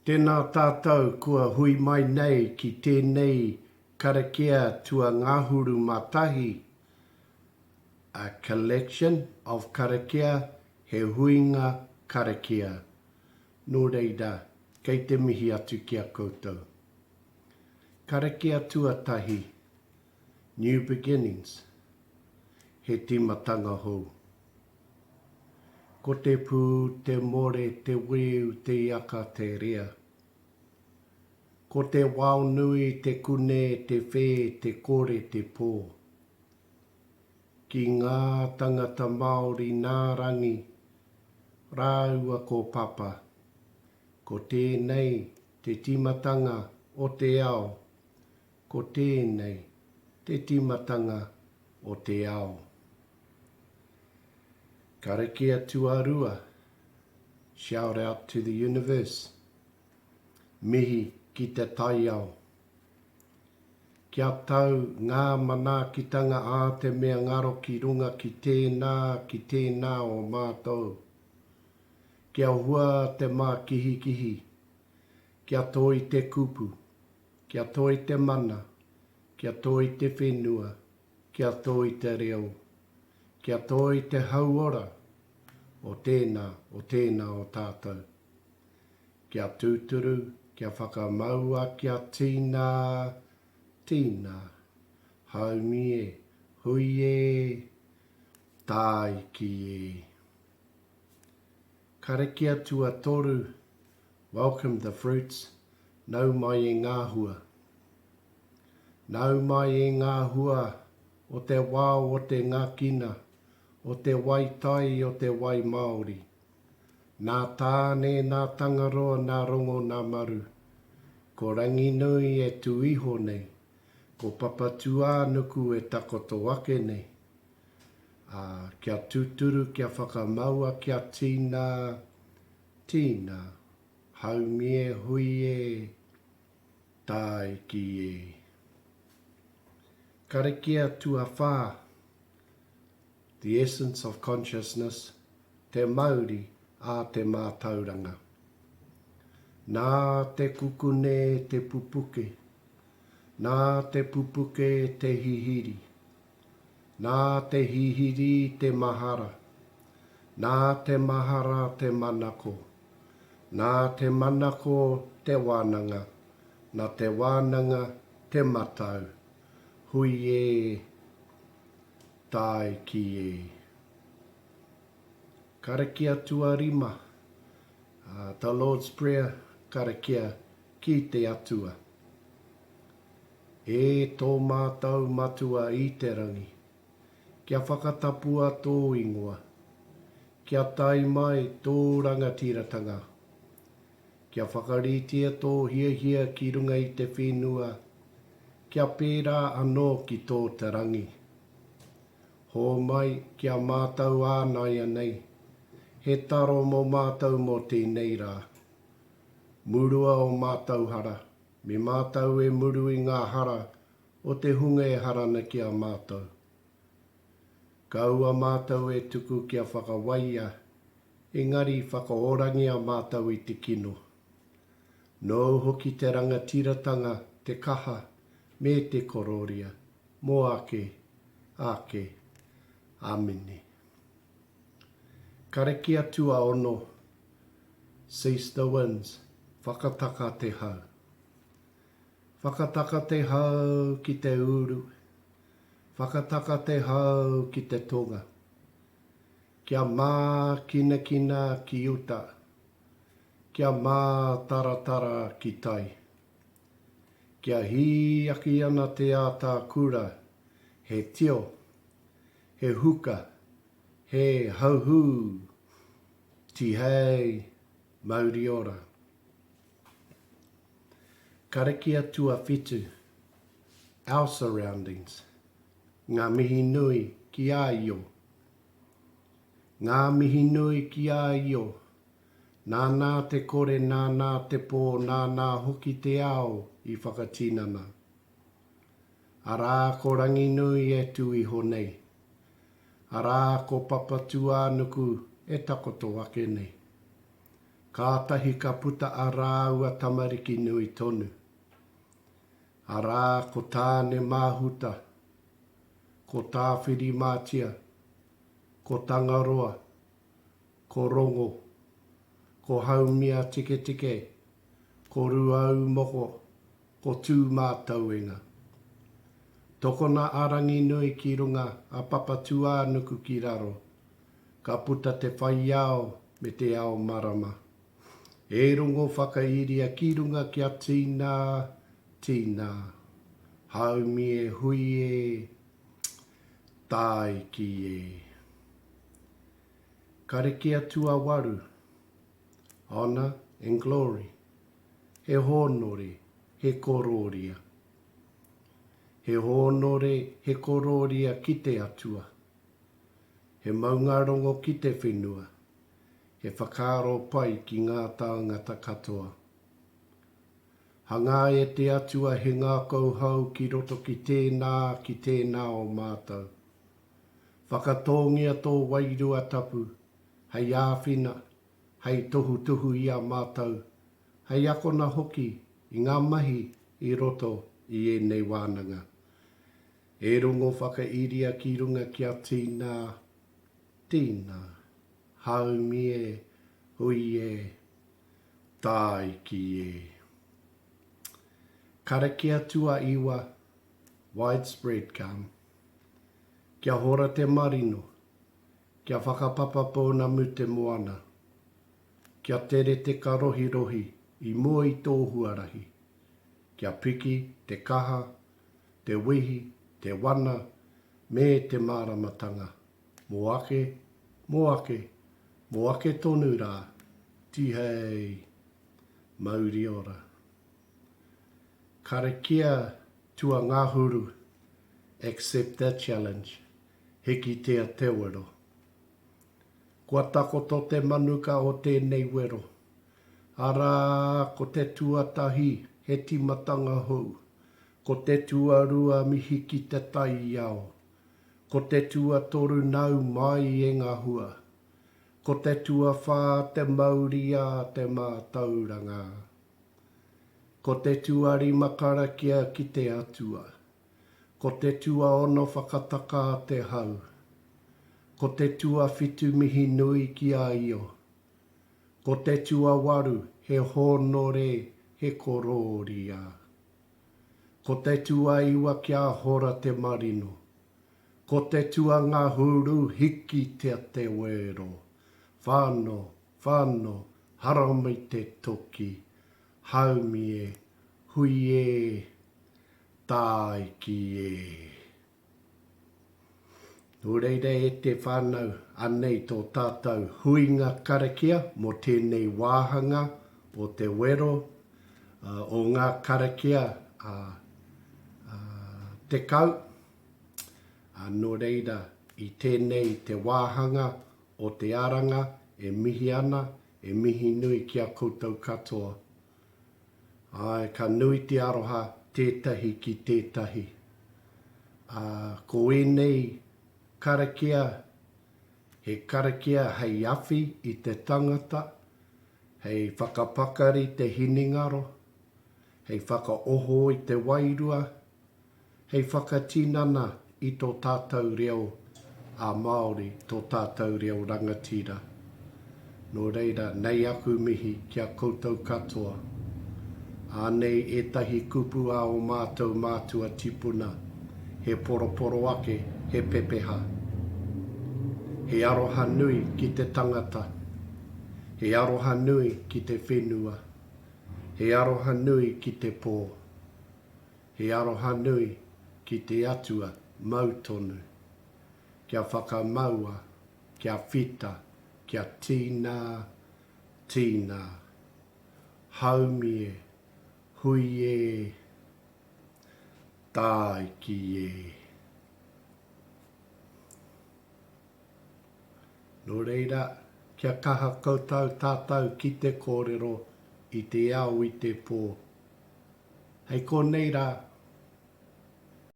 Tēnā tātou kua hui mai nei ki tēnei karakia tuangahuru mā tahi, a collection of karakia, he huinga karakia. Nō reira, kei te mihi atu ki a koutou. Karakia tuatahi, New beginnings, he tīmatanga hou. Ko te pū, te more, te weu, te iaka, te rea. Ko te wao nui, te kune, te whē, te kore, te pō. Ki ngā tangata Māori nā Rangi rāua ko Papa, ko tēnei te tīmatanga o te ao, ko tēnei te tīmatanga o te ao. Karakia tuarua, Shout out to the universe, Mihi ki te taiao. Kia tau ngā manaakitanga ā te mea ngaro ki runga ki tēnā, ki tēnā o mātou. Kia hua te mākihikihi, kia toi te kupu, kia toi te mana, kia toi te whenua, kia toi te reo, kia toi te hauora o tēnā, o tēnā o tātou. Kia tūturu, kia whakamaua, kia tīna, tīna. Haumi e, hui e, tāiki e. Karakia tuatoru, Welcome the fruits, nau mai e ngā hua. Nau mai e ngā hua o te wao o te ngakina, o te wai tai o te wai Māori. Nā Tāne, nā Tangaroa, nā Rongo, nā Maru. Ko Ranginui e tū iho nei, ko Papatūānuku e takoto ake nei. Ā, kia tūturu, kia whakamaua, kia tīna, tīna, haumi e, hui e, tāiki e. Karakia tuawhā, The essence of consciousness, te mauri a te mātauranga. Nā te kukune te pupuke, nā te pupuke te hihiri, nā te hihiri te mahara, nā te mahara te manako, nā te manako te wānanga, nā te wānanga te matau, hui e, Tāiki e. Karakia tuarima, The Lord's Prayer, Karakia ki te Atua. E tō mātou Matua i te rangi, kia whakatapua tō ingoa, kia tae mai tō rangatiratanga, kia whakaritea tō hiahia ki runga i te whenua, kia pērā anō ki tō te rangi. Hōmai ki a mātou ānaianei, he taro mō mātou mō tēnei rā. Murua ō mātou hara, me mātou e muru i ngā hara o te hunga e hara ana ki a mātou. Kaua mātou e tuku kia whakawaia, engari whakaorangia mātou i te kino. Nōu hoki te rangatiratanga, te kaha, me te korōria, mō ake, ake. Āmine. Karakia tuaono, Cease the winds, whakataka te hau. Whakataka te hau ki te uru, whakataka te hau ki te tonga. Kia mākinakina ki uta, kia mātaratara ki tai. Kia hīaki ana te ātākura, he tio, he huka, he hauhū, tihei, mauri ora. Karakia tuawhitu, Our surroundings, Ngā mihi nui ki a Io. Ngā mihi nui ki a Io, Nānā te kore, nānā te pō, nānā hoki te ao i whakatinana. Arā ko Ranginui e tū iho nei. Arā ko Papatūānuku e takoto ake nei. Kātahi ka puta a rāua tamariki nui tonu. Arā, ko Tāne Māhuta, ko Tāwhirimātia, ko Tangaroa, ko Rongo, ko Haumia-tiketike, ko Ruaūmoko, ko Tūmātauenga. Tokona a Ranginui ki runga, a Papatūānuku ki raro. Ka puta te whai ao me te ao marama. E rongo whakairia ki runga kia tīnā, tīnā. Haumi e hui e, tāiki e. Karakia tuawaru, Honour and glory. He hōnore, he korōria. He hōnore, he korōria ki te Atua. He maungarongo ki te whenua. He whakaaro pai ki ngā tāngata katoa. Hangā e te Atua he ngākau hou ki roto ki tēnā, ki tēnā o mātou. Whakatōngia tō Wairua Tapu hei āwhina, hei tohutohu i a mātou, hei akona hoki i ngā mahi i roto i ēnei wānanga. E rongo whakairia ki runga kia tīnā, tīnā, haumi e, hui e, tāiki e. Karakia tuaiwa, widespread calm. Kia hora te marino, kia whakapapa pounamu te moana, kia tere te karohirohi i mua i tō huarahi, kia piki te kaha, te wehi, te wana, me te māramatanga, mō ake, mō ake, mō ake tonu rā, tihei! Mauri ora. Karakia tuangahuru, accept the challenge, hikitia te wero. Kua takoto te manuka o tēnei wero. Arā, ko te tuatahi he timatanga hou, ko te tuarua mihi ki te taiao, ko te tuatoru nau mai e ngā hua, ko te tuawhā te mauri a te mātauranga. Ko te tuarima karakia ki te Atua. Ko te tuaono whakatakā te hau. Ko te tuawhitu mihi nui ki a Io. Ko te tuawaru he hōnore he korōria. Ko te tuaiwa kia hora te marino. Ko te tuangahuru hikitia te wero. Whano, whano, haramai te toki. Haumi e, hui e, tāiki e. Nō reira e te whānau, anei tō tātou huinga karakia mō tēnei wāhanga o te wero o ngā karakia a 10. Nō reira, i tēnei te wāhanga o te aranga e mihi ana, e mihi nui ki a koutou katoa. Āe, ka nui te aroha tētahi ki tētahi. Ā, ko ēnei karakia, he karakia hei awhi i te tangata, hei whakapakari te hinengaro, hei whakaoho i te wairua, Hei whakatinana i tō tātou reo ā-Māori, tō tātou reo rangatira. Nō reira, nei aku mihi ki a koutou katoa. Ānei ētahi kupu a ō mātou mātua tipuna, he poroporo ake, he pepeha. He aroha nui ki te tangata. He aroha nui ki te whenua. He aroha nui ki te pō. He aroha nui ki te Atua mau tonu. Kia whakamaua, kia whita, kia tīnā, tīnā. Haumi e, hui e, tāiki e. Nō reira, kia kaha koutou tātou ki te kōrero i te ao i te pō. Hei konei rā.